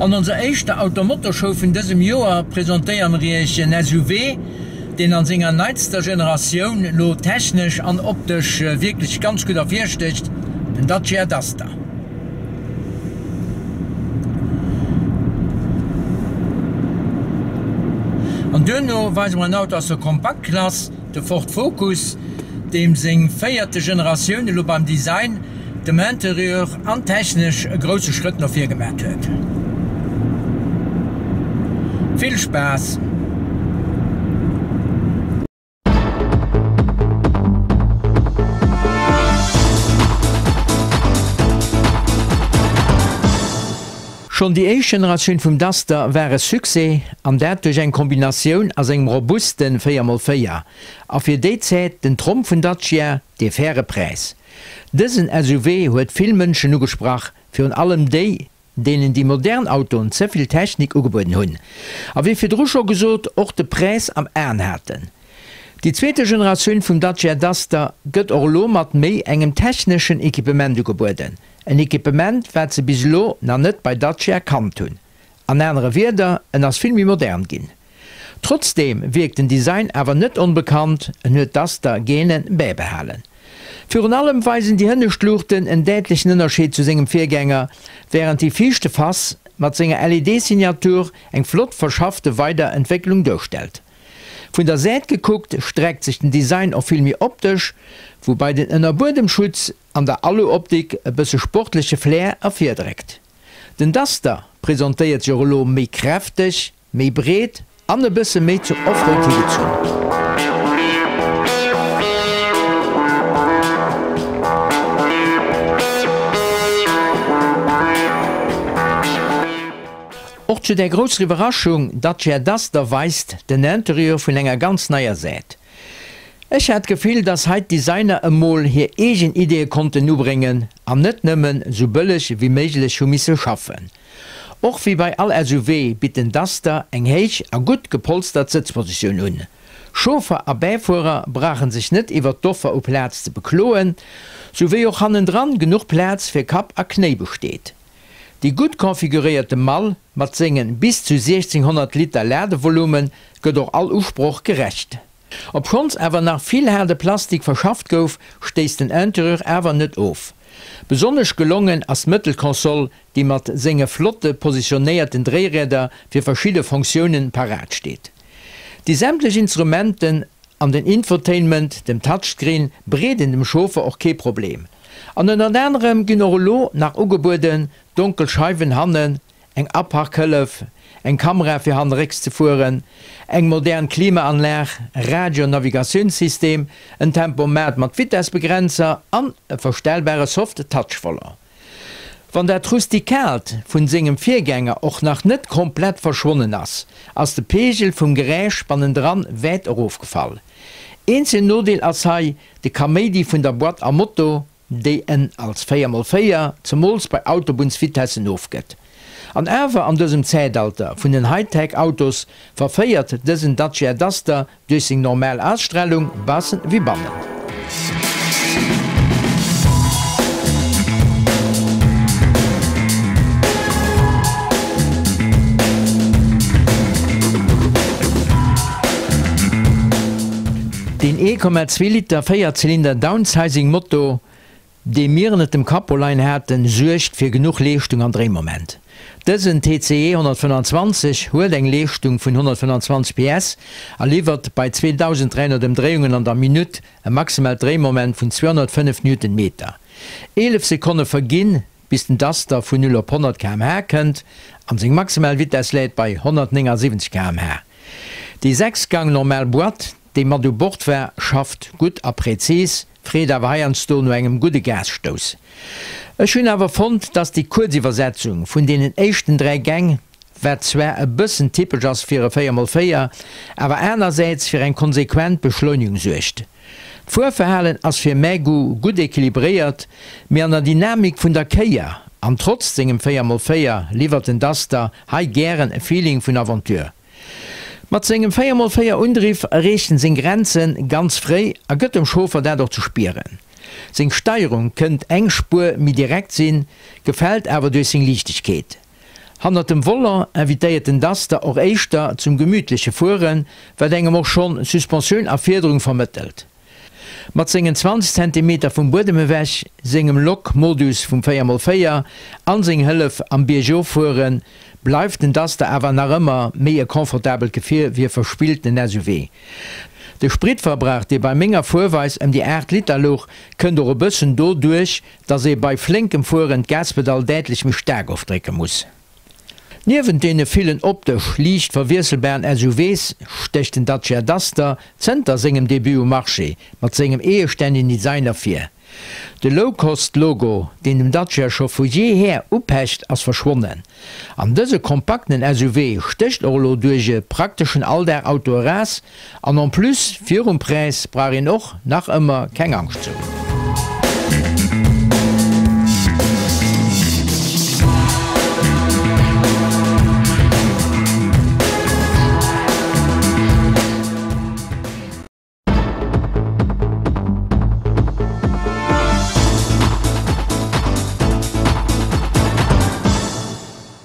An onser éischter Auto-Motor-Show vun dësem Joer presentéiere mer Iech en SUV, deen an senger neitster Generatioun lo technesch an optesch wierklech ganz gutt ervirstécht, den Dacia Duster. An duerno weise mer en Auto aus der Kompaktklass, de Ford Focus, deem seng véierte Generatioun elo beim Design, dem Interieur an technesch e grousse Schrëtt no vir gemat huet. Vill Spaass! Schonn déi éischt Generatioun vum Duster war e Succès, an dat duerch eng Kombinatioun a sengem robuste 4x4 a fir déi Zäit den Tromp vun Dacia, dee faire Präis. Dësen SUV huet vill Mënschen ugesprach, virun allem déi, deenen déi modern Autoen ze vill Technik ugebueden hunn a wéi virdru scho gesot och de Präis am Aen haten. Déi zweete Generatioun vum Dacia Duster gëtt och elo mat méi engem techneschen Equipement ugebueden. En Equipement wat se bis elo nach net bei Dacia kannt hunn. An anere Wierder, en ass vill méi modern ginn. Trotzdeem wierkt den Design awer net onbekannt, en huet Duster Gene bäibehalen. Virun allem weisen déi hënnescht Luuchten en däitlechen Ënnerscheed zu sengem Virgänger, wärend déi viischte Face mat senger LED-Signatur eng flott verschaffte Weiderentwécklung duerstellt. Vun der Säit gekuckt streckt sech den Design och vill méi optesch, woubai den Ënnerbuedemschutz an der Alu-Optik e bësse sportleche Flair ervirdréckt. Den Duster presentéiert sech och elo méi kräfteg, méi breet an e bësse méi zum Offroad higezunn. Och zu där grousser Iwwerraschung, Dacia Duster weist den Interieur vun enger ganz neier Säit. Ech hat d'Gefill, dass hei d'Designer emol hir eegen Ideeë konnten ubréngen an net nëmmen sou bëlleg wéi méiglech hu misse schaffen. Och wéi bei all SUV bitt den Duster eng héich a gutt gepolstert Sëtzpositioun un. Chauffer a Bäifuerer brauche sech net iwwer d'Offer u Plaz ze bekloen, sou wéi och hannendran genuch Plaz fir Kapp a Knéi besteet. Déi gutt konfiguréierte Mall mat sengen bis zu 1600 Liter Ladevolume gëtt och all Usproch gerecht. Obschonns awer nach vill haarde Plastik verschafft gouf, stéisst den Interieur awer net of. Besonnesch gelongen ass d'Mëttelkonsol, déi mat senge flotte positionéierten Dréirieder fir verschidde Fonctiounen parat steet. Déi sämtlech Instrumenten an den Infotainment, dem Touchscreen, breeden dem Chauffer och kee Problem. An ënnert anerem ginn och elo nach ugebueden, donkel Scheiwen hannen, eng Aparkhëllef, eng Kamera fir hannerécks ze fueren, eng modern Klimaanlag, Radio-Navigatiounssystem, en Tempomat mat Vitessbegrenzer an e verstellbare Soft-Touch-Volant. Wann dat Rustikaalt vun sengem Virgänger och nach net komplett verschwonnen ass, ass de Peegel vum Geräisch bannendran wäit erofgefall. Eenzegen Nodeel ass hei de Kaméidi vun der Boîte à moto, déi en als 4 mol 4 zemools bei Autobunnsvitessen ofgëtt. An awer, an dësem Zäitalter vun den Hightech Autos verféiert dësen Dacia Duster duerch seng normal Ausstralung baussen wéi bannen. Deen 1,2 Liter Véierzylinder Downsizing Motor, dee mir ënnert dem Capot leien haten, suergt fir genuch Leeschtung an Dréimoment. Dësen TCE 125 huet eng Leeschtung vun 125 PS a liwwert bei 2.300 Ëmdréiungen an der Minutt e maximaalt Dréimoment vun 205 Newtonmeter. 11 Sekonne verginn, bis den Duster vun 0 op 100 km/h kënnt an seng maximal Vitess läit bei 179 km/h. Déi 6 Gang normal Boîte, déi mat u Bord war, schafft gutt a präzis, freet awer heiansdo no engem gudde Gasstouss. Ech hunn awer fonnt, dass déi kuerz Iwwersetzung vun deenen éischten 3 Gäng, wat zwar e bëssen typesch ass fir e 4x4, awer anersäits fir eng konsequent Beschleunigung suergt. D'Fuerverhalen ass fir mäi Goût gutt equilibréiert, mee an der Dynamik vun der Kéier, an trotz sengem 4x4 liwwert den Duster hei gären e Feeling vun Aventure. Mat sengem 4x4 Undriff erreecht en seng Grenzen ganz fréi a gëtt dem Chauffer dat och ze spieren. Seng Steierung kënnt eng Spuer méi direkt sinn, gefält awer duerch seng Liichtegkeet. Hannert dem Volant invitéiert den Duster och éischter zum gemütleche Fueren, wat engem och schonn Suspensioun a Fiederung vermëttelt. Mat sengen 20 Zentimeter vum Buedem ewech, sengem Lock-Modus vum 4 x 4 an seng Hëllef am Biergof-Fueren, bleift den Duster awer nach ëmmer méi e confortabelt Gefier wéi e verspilltenen SUV. De Spritverbrauch, dee bei menger Fuerweis ëm déi 8 Liter louch, kënnt och e bëssen doduerch, dass ee bei flénkem Fueren d'Gaspedall däitlech méi staark ofdrécke muss. Niewent deene villen optesch liicht verwiesselbaren SUVs stécht den Dacia Duster zënter sengem Debut um Marché mat sengem eegestännegen Design ervir. De Low-Cost-Logo, deen dem Dacia scho vu jeeher upecht, ass verschwonnen. An dëse kompakten SUV stécht och elo duerch e prakteschen Alldag-Auto eraus An en plus, virum Präis brauch een och nach ëmmer keng Angscht ze hunn.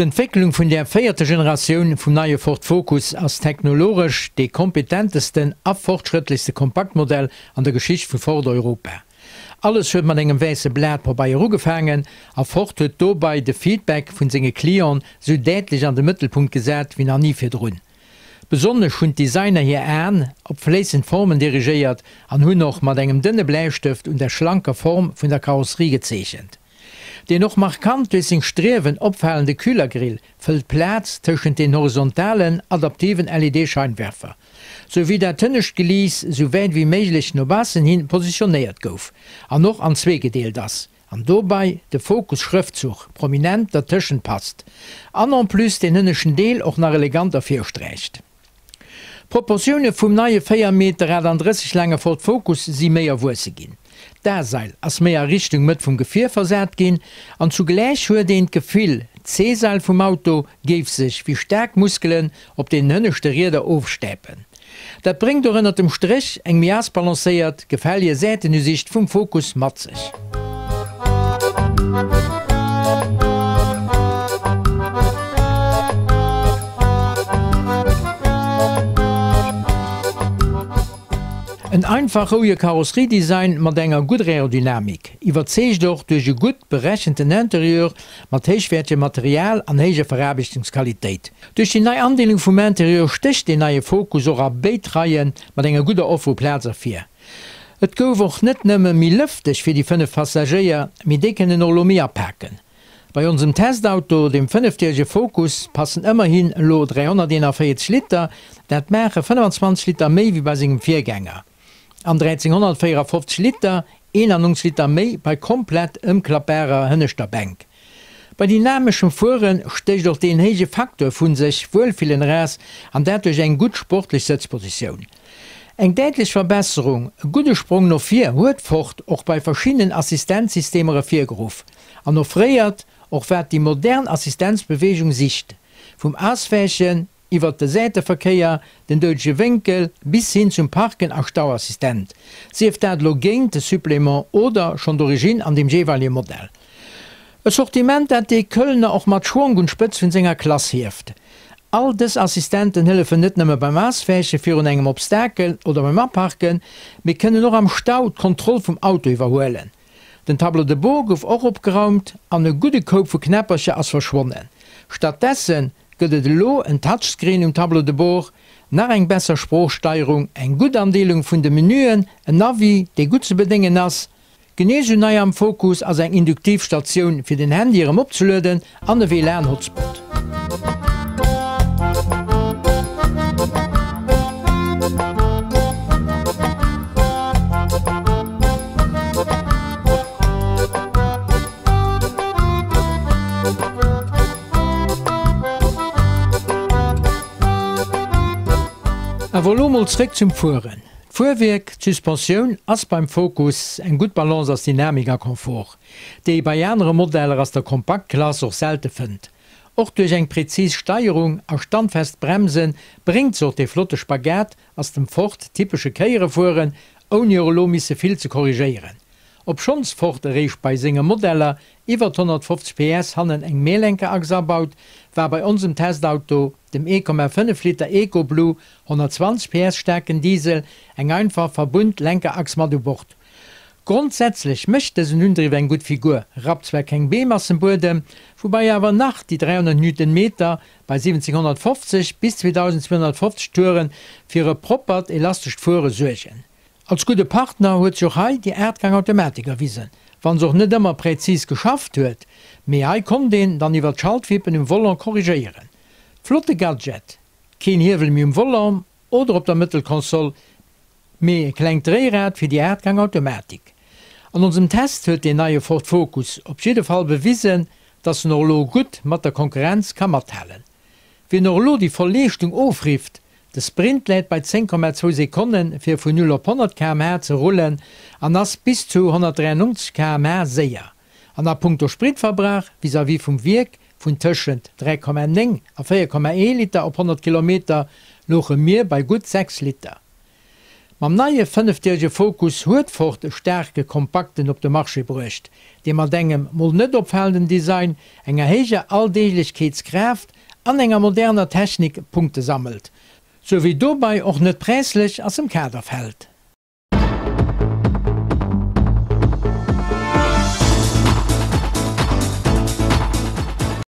D'Entwécklung vun där véierter Generatioun vum neie Ford Focus ass technologesch dee kompetentesten a fortschrëttlechste Kompaktmodell an der Geschicht vu Ford Europa. Alles huet mat engem wäisse Blat Pabeier ugefaangen a Ford huet dobei de Feedback vun senge Clienten sou däitlech an de Mëttelpunkt gesat wéi nach ni virdrun. Besonnesch hunn d'Designer hir Aen op fléissend Formen dirigéiert an hunn och mat engem dënne Bläistëft un der schlanker Form vun der Karosserie gezeechent. Deen och markant duerch seng Striewen opfalende Kühlergrill fëllt d'Plaz tëschent den horizontalen, adaptiven LED-Scheinwerfer, sou wéi dat hënnescht Geliiss sou wäit wéi méiglech no baussen hin positionéiert gouf an och an zwee gedeelt ass an dobei de Focus-Schrëftzuch prominent dertëschent passt an en plus den hënneschten Deel och nach elegant ervirsträicht. D'Proportioune vum neie 4 Meter 38 laange Ford Focus si méi erwuesse ginn. D'A-Sail ass méi a Richtung Mëtt vum Gefier versat ginn an zugläich huet een d'Gefill, d'C-Sail vum Auto géif sech wéi staark Muskelen op den hënneschte Rieder ofstäipen. Dat bréngt och ënnert dem Stréch eng méi ausbalancéiert, gefällige Säitenusicht vum Focus mat sech. En einfach rouege Karosseriedesign mat enger gudder Aerodynamik, iwwerzeegt och duerch e gutt berechenten Interieur mat héichwäertegem Material an héijer Veraarbechtungsqualitéit. Duerch déi nei Andeelung vum Interieur stécht deen neie Focus och a béid Reie mat enger gudder Offer u Plaz ervir. Et gouf och net nëmme méi lëfteg fir déi 5 Passagéier, mee déi kënnen och elo méi apaken. Bei onsem Testauto, dem fënnefdielege Focus, passen ëmmerhin elo 341 Liter, dat maache 25 Liter méi wéi bei sengem Virgänger, an 1354 Liter, 91 Liter méi bei komplett ëmklappbarer hënneschter Bänk. Bei dynameschem Fuere stécht och deen héije Facteur vu sech wuelfillen eraus, an dat duerch eng gutt sportlech Sëtzpositioun. Eng däitlech Verbesserung, e gudde Sprong no vir huet Ford och bei verschiddenen Assistenzsystemer ervirgeruff. An offréiert och wat déi modern Assistenzbeweegung sicht, vum Auswäichen iwwert de Säiteverkéier, den doudege Wénkel bis hin zum Parken a Stauassistent, sief dat elo géint de Supplément oder schonn d'Origine an dem jeeweilige Modell. E Sortiment dat dee Kölner och mat Schwonk un d'Spëtz vun senger Klass hieft. All dës Assistenten hëllefen net nëmme beim Auswäiche virun engem Obstakel oder beim Aparken, mee kënnen och am Stau d'Kontroll vum Auto iwwerhuelen. Den Tableau de bord gouf och opgeraumt an e gudde Koup vu Knäppercher ass verschwonnen. Stattdesse gëtt et elo en Touchscreen um Tableau de bord, nach eng besser Sproochsteierung, eng gutt Andeelung vun de Menüen, en Navi, dee gutt ze bedéngen ass. Genee sou nei am Focus ass eng induktiv Statioun fir den Handy erëm opzelueden an e WLAN-Hotspot. Awer elo mol zréck zum Fueren. D'Fuerwierk, d'Suspensioun ass beim Focus eng gutt Balance aus Dynamik a Confort, déi ee bei anere Modeller aus der Kompaktklass och selte fënnt. Och duerch eng präzis Steierung a standfest Bremse bréngt se och dee flotte Spagat ass dem Ford typesche Kéiere fueren, ouni och elo misse vill ze korrigéieren. Obschonns Ford eréischt bei senge Modeller. iwwert 150 PS hannen eng Mehrlenkerachs abaut, war bei onsem Testauto, dem 1,5 Liter EcoBlue 120 PS staarken Diesel, eng einfach Verbund-Lenkerachs mat u Bord. Grondsätzlech mécht dësen Undriff eng gutt Figur, rappt zwar keng Beem ass dem Buedem, woubäi awer nach déi 300 Newtonmeter bei 1750 bis 2250 Touren fir e proppert, elastescht Fuere suergen. Als gudde Partner huet sech och hei déi Aachtgang-Automatik erwisen, wann se och net ëmmer präzis geschafft huet, mee hei konnt een dann iwwer d'Schaltwippen um Volant korrigéieren. Flotte Gadget, keen Hiewel méi um Volant oder op der Mëttelkonsol, mee e klengt Dréirad fir déi Aachtgang-Automatik. An onsem Test huet deen neie Ford Focus op jidde Fall bewisen, dass en och elo gutt mat der Konkurrenz ka mathalen. Wien och elo déi voll Leeschtung ofrifft, de Sprint läit bei 10,2 Sekonne fir vun 0 op 100 km/h ze rullen an ass bis zu 193 km/h séier. An a punkto Spritverbrauch vis-à-vis vum Wierk vun tëschent 3,9 a 4,1 Liter op 100 Kilometer louche mir bei gutt 6 Liter. Mam neie fënnefdiërege Focus huet Ford e staarke Kompakten op de Marché bruecht, dee mat engem mol net opfalenden Design, enger héijer Alldeeglechkeetskraaft an enger moderner Technik Punkte sammelt, sou wéi dobei och net präislech ass em Kader fält.